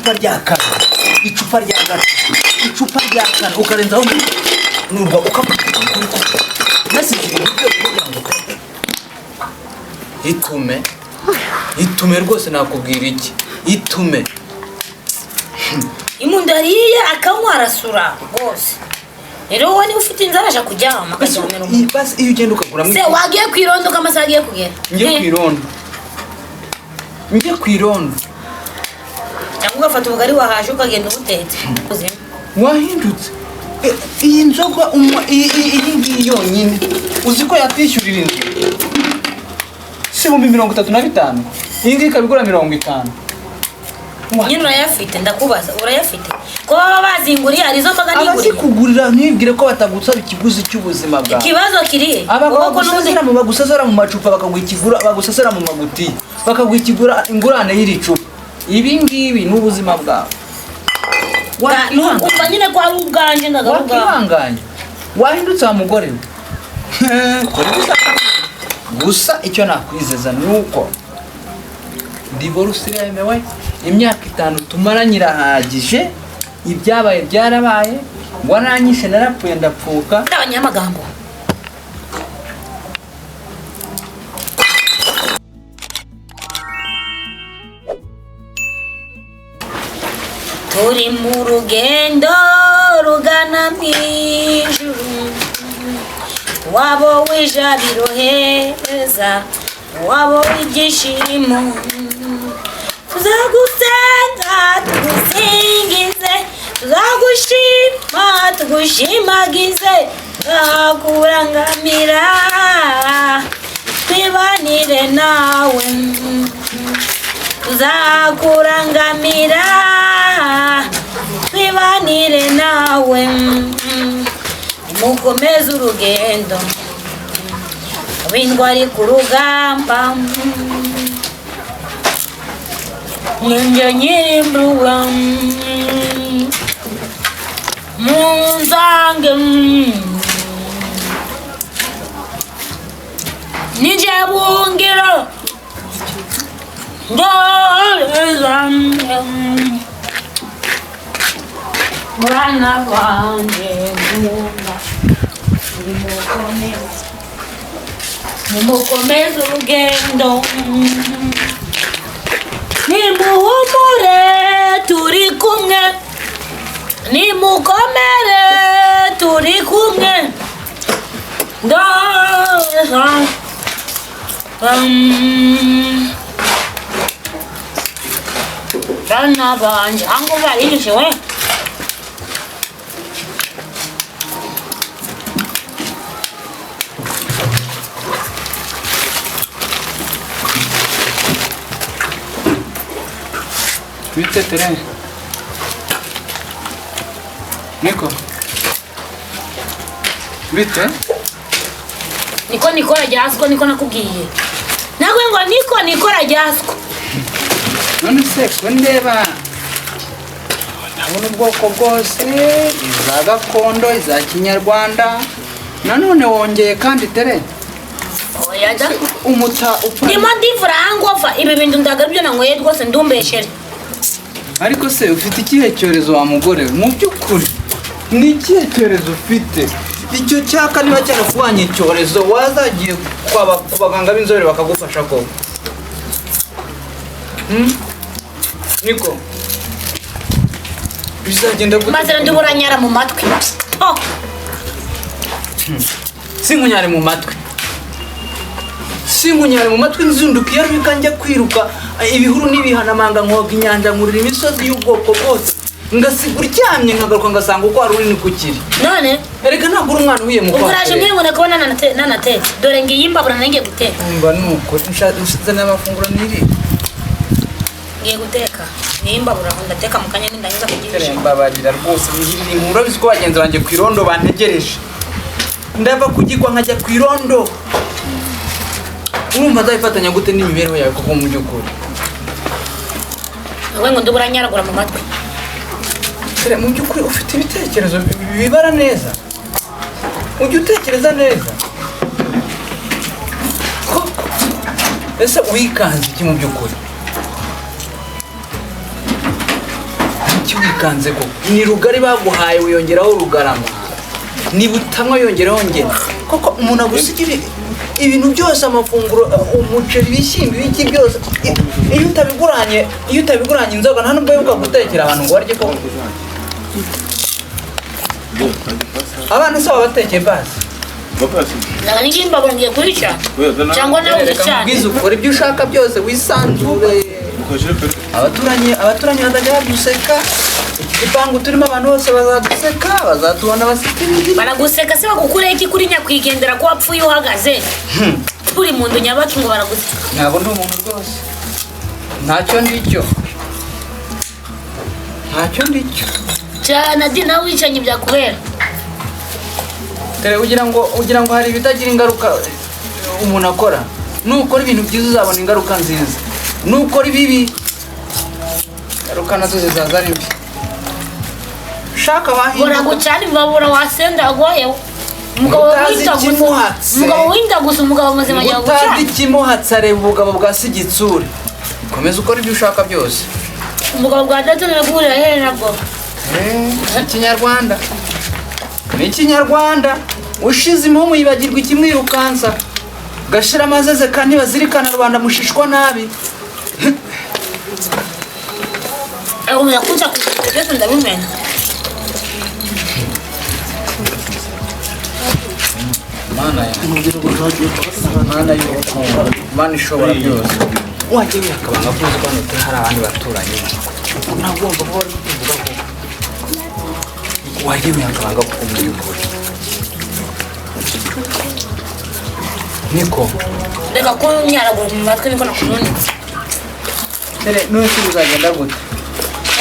Icupa rya kabiri, icupa rya gatatu, icupa rya kane, ukarenzaho nurwa ukavuga nasize ibintu byose kugira ngo itume itume rwose. Nakubwira iki? Itume. Imuntu ariye akanywa arasura rwose. Rero wowe niba ufite inzara, aja kuryama, akaryamira umuntu. Basi iyo ugenda ukaguramo. Se wagiye ku irondo ko amasaha agiye kugera? Njye ku irondo, njye ku irondo. Cyangwa ugafata ubugari wahaje ukagenda ubutetse. Wahindutse. Iyi nzoga unywa, iyi ngiyi yonyine, uzi ko yakwishyurira inzu si 35,000? Iyi ngiyi ikaba igura 50. Nyine urayafite? Ndakubaza, urayafite? Ko baba bazinguriye, hari izo mbaga niguriye. Abazikugurira ntibwire ko batagusaba ikiguzi cy'ubuzima bwawe. Ikibazo kiri he? Abagabo Wowe ko n'ubundi bagusezera mu macupa, bakaguha ikigura, bagusesera mu magutiya, bakaguha ikigura, ingurane y'iri cupa. Ibi ngibi ni ubuzima bwawe. Umva nyine ko ari ubwanjye, ndagaruka. Wakihanganye, wahindutse wa mugore we. Kora ibyo ushaka. Gusa icyo nakwizeza ni uko divorce iremewe. Imyaka 5 tumaranye irahagije. Ibyabaye byarabaye, waranyishe, narapfuye, ndapfuka. Abanyamagambo. Turi mu rugendo rugana mu ijuru, wabo w'ijabiro heza, wabo w'ibyishimo. Tuzagusenga tugusingize, tuzagushima tugushimagize, tuzakurangamira twibanire nawe, tuzakurangamira twibanire nawe. Nimukomeze urugendo, ab'intwari ku rugamba. Ninjye nyirimbuga, munsange, ninjye bungiro ndoreza bana banjye nkunda. Nimukomeze, nimukomeze urugendo, nimuhumure, turi kumwe, nimukomere, turi kumwe. Ndaza bana banje ango barishe we. Bite tere? Niko bite? Niko nikora ryasko, niko nakubwiye nawe ngo niko nikora ryasko. None se ko ndeba ndabona ubwoko bwose, iza gakondo, iza kinyarwanda, nanone wongeye kandi tere? Oya da. Umuta upfa. Ndimo ndivura hangover. Ibi bintu ndagaribyo nanyweye rwose, ndumbeshere. Ariko se ufite ikihe cyorezo wa mugore we? Mu by'ukuri ni ikihe cyorezo ufite? Icyo cyaka niba cyarakubanye icyorezo, wazagiye ku baganga b'inzobere bakagufasha koko? Niko bizagenda gute? Maze ndiburanyara mu matwi. Oh. Sinkunyare mu matwi, sinkunyare mu matwi. Nzinduka iyo rwika njya kwiruka ibihuru n'ibihanamanga, nkoga inyanja, nkurira imisozi y'ubwoko bwose, ngasiga uryamye, nkagaruka ngasanga uko wari uri ni kukiri. None Erega ntabwo uri umwana uhuye mu ubwo uraje kwakorera. mbwira ngo nakubona nanatetse. Dore ngiyi imbabura nari ngiye guteka. Umva, nuko nzanira amafunguro nirire. Ngiye guteka niyi imbabura aho ndateka mu kanya nindangiza kugirisha. Mbabarira rwose, nihirire inkuru. Urabizi ko bagenzi banjye ku irondo bantegereje. Ndava kugikwa nkajya ku irondo. Urumva nzabifatanya gute n'imibereho yawe koko mu by'ukuri? Wowe ngo ndubura nyaragura mu matwi. Tere, mu by'ukuri ufite ibitekerezo bibara neza? Ujya utekereza neza koko? Ese wikanze iki mu by'ukuri? Kuki wikanze koko? Ni rugari baguhaye wiyongeraho rugarama, ni butamwa yongeraho ngena. Koko umuntu agusigira ibintu byose, amafunguro, umuceri, ibishyimbo, ibiki byose, iyo utabiguranye inzoga nta nubwo wibuka gutekera abantu ngo barye koko. Abana se babatekeye basi? Ntabwo ngiye ngiye kuyica cyangwa nawe Reka ucane. nkubwize, ukora ibyo ushaka byose wisanzure. Abaturanyi bazajya baduseka. Iki gipangu turimo abantu bose bazaduseka, bazatubona baseka ibindi. Baraguseka se bagukureho iki kuri nyakwigendera ko wapfuye uhagaze turi mu ndu nyabaki ngo baraguseka? Ntabwo ndi umuntu rwose, ntacyo ndicyo, ntacyo ndicyo. Cyane adi nawe wicanye byakubera. Tere, ugira ngo hari ibitagira ingaruka umuntu akora? Nukora ibintu byiza uzabona ingaruka nziza, nukora ibibi ingaruka nazo zizaza ari mbi. Shaka wahinduka. Baragucana imbabura wasenda agoyewe. Umugabo Utazi w'inda gusa, ikimuhatse. umugabo w'inda gusa, umugabo muzima agiye Utazi gucana. ikimuhatse areba ubugabo bwa sigitsure. Komeza ukora ibyo ushaka byose. Umugabo bwa data naraguhurira hehe nabwo? Ikinyarwanda ni ikinyarwanda. Ushize impumu yibagirwa ikimwirukansa, gashira amazeze kandi bazirikana rubanda mushishwa nabi. Agomba kunca kugira byose ndabimenya. Mana yanjye, Mana y'urukundo, Mana ishobora byose, wajya wihakabanga ko uzi ko hano turi hari abandi baturanyi ntabwo wumva ko bari kutuvuga ko wajya wihakabanga ko mu by'ukuri niko. Reka kunyaragura mu matwi niko nakununitse. Tere, none se bizagenda gute?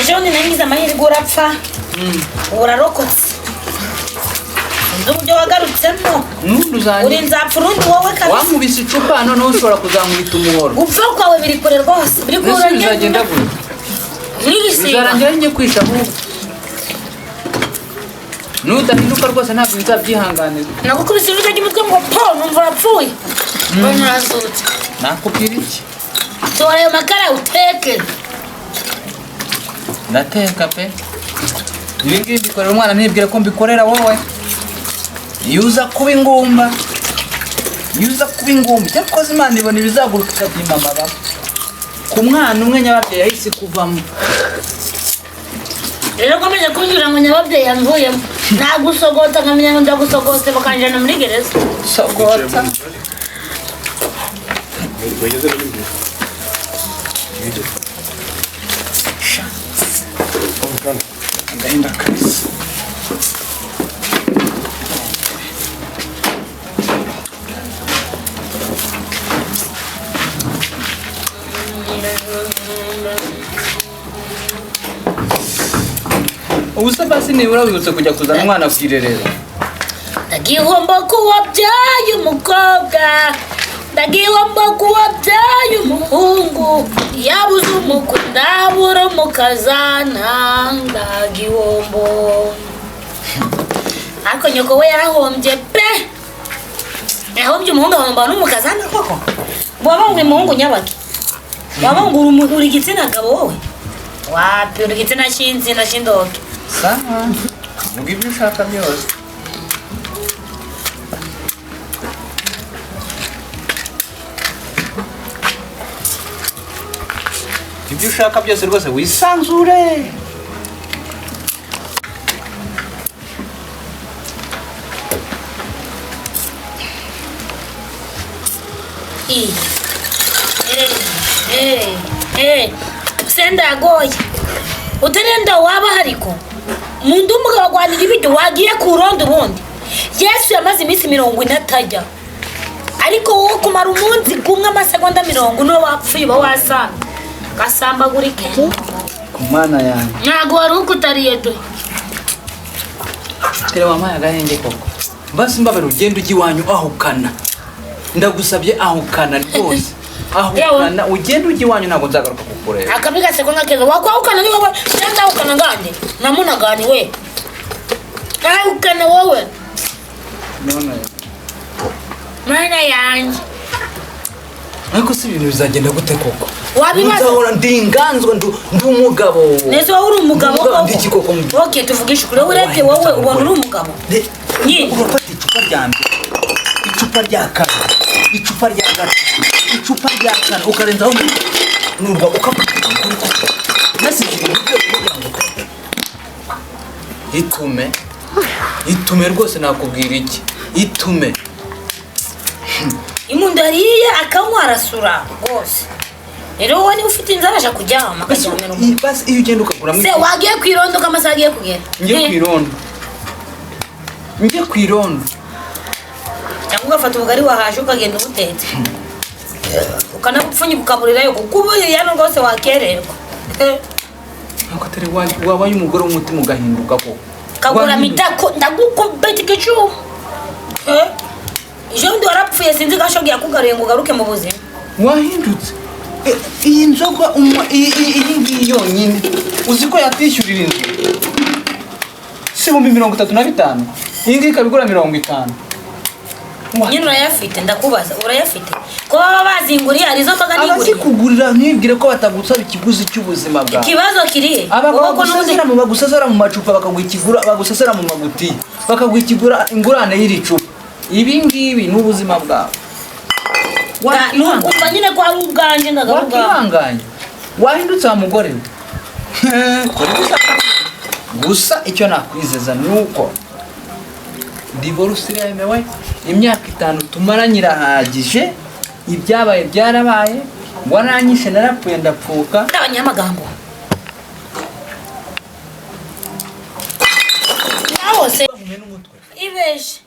Ejo bundi nagize amahirwe urapfa, urarokotse, sinzi uburyo wagarutsemo. N'ubundi Uri uzanjye nzapfa urundi wowe kabisa. Wankubise icupa, noneho ushobora kuzankubita umuhoro. Gupfa kwawe biri kure rwose, biri Mbese kure. bizagenda gute? Nk'igisiga. Bizarangira njye kwisha ahubwo nudahinduka rwose, ntabwo nzabyihanganira. Nagukubise ivi ry'umutwe ngo po, numva urapfuye mbona urazutse. Nakubwira iki? Tora ayo makara uteke. Ndateka pe. Ibi ngibi mbikorera umwana, ntibwire ko mbikorera wowe. Iyo uza kuba ingumba, iyo uza kuba ingumba, cyakoze Imana ibona ibizaguruka ikabyima amababa ku mwana umwe nyababyeyi yahise kuvamo. Rero nkomeje kunyura ngo nyababyeyi yamvuyemo, nagusogota nkamenya ngo ndagusogose bakanjyana muri gereza. Sogota. Agahinda kabisa. Ubu se basi nibura wibutse kujya kuzana umwana ku irerero? Ndagihomba kuwabyaye umukobwa, ndagihomba kuwabyaye umuhungu, yabuze umukwe ndabura umukazana, ndagihombo. Ariko nyoko we yarahombye pe, yahombye umuhungu ahomba n'umukazana koko. Waba ngo umuhungu nyabaki, waba ngo uri igitsina gabo wowe, wapi uri igitsina cy'insina cy'indoto. Sawa, vuga ibyo ushaka byose. Ibyo ushaka byose rwose wisanzure. Sendagoye utarenda waba hariko mundu umugabo agwanira ibiryo wagiye kuronda ubundi. Yesu yamaze iminsi 40 atajya, ariko wowe kumara umunsi kumwe amasegonda 40 wapfuye uba wasanga gasambagurike. Ku mana yanjye. Ntabwo wari ukutariye do. Tere, wampaye agahenge koko. Basi mbabara ugenda ujya iwanyu ahukana, ndagusabye ahukana rwose, ahukana ugenda ujya iwanyu, ntabwo nzagaruka kukureba. Akabi gasegonda keza wakwahukana ni wowe ndahukana ngande namunagani we ahukana wowe. None. Mana yanjye. Ariko si ibintu bizagenda gute koko? Wabibaza? Nzahora ndi inganzwa, ndi umugabo. Neza, wowe uri umugabo Ndi koko? Ndi iki koko? Okay, tuvugishe ukuri, wowe urebye, wowe ubona uri umugabo Nyine. Urafata icupa rya mbere, icupa rya kabiri, icupa rya gatatu, icupa rya kane, ukarenzaho nurwa ukavuga nasize ibintu byose kugira ngo itume, itume rwose. Nakubwira iki? Itume. Imundo yariye, akanywa, arasura rwose. Rero wowe niba ufite inzara, aja kuryama, akaryamira umuntu. Basi iyo ugenda ukaguramo Se wagiye ku irondo ko amasaha agiye kugera? Njye ku irondo, njye ku irondo. Cyangwa ugafata ubugari wahaje, ukagenda ubutetse, ukanabupfunyika, ukaburirayo, kuko uburiye hano rwose wakererwa. Ntabwo atari wabaye umugore w'umutima ugahinduka koko. Kagura Wahinduka. Mitako, ndagukubita igicumu. Ejo bundi warapfuye, sinzi gashogi yakugaruye ngo ugaruke mu buzima. Wahindutse. Iyi nzoga unywa, iyi ngiyi yonyine, uzi ko yakwishyurira inzu si 35,000? Iyi ngiyi ikaba igura 50. Nyine urayafite? Ndakubaza, urayafite? Ko baba bazinguriye, hari izo mbaga niguriye. Abazikugurira, ntibwire ko batagusaba ikiguzi cy'ubuzima bwawe. Ikibazo kiri he? Abagabo Wowe ko n'ubundi bagusezera mu macupa, bakaguha ikigura, bagusezera mu magutiya, bakaguha ikigura, ingurane y'iri cupa. Ibi ngibi ni ubuzima bwawe. Umva nyine ko ari ubwanjye, ndagaruka. Wakihanganye, wahindutse wa mugore we. Kora ibyo ushaka. Gusa icyo nakwizeza ni uko divorce iremewe. Imyaka 5 tumaranye irahagije. Ibyabaye byarabaye, waranyishe, narapfuye, ndapfuka. Abanyamagambo naho se ibeshe.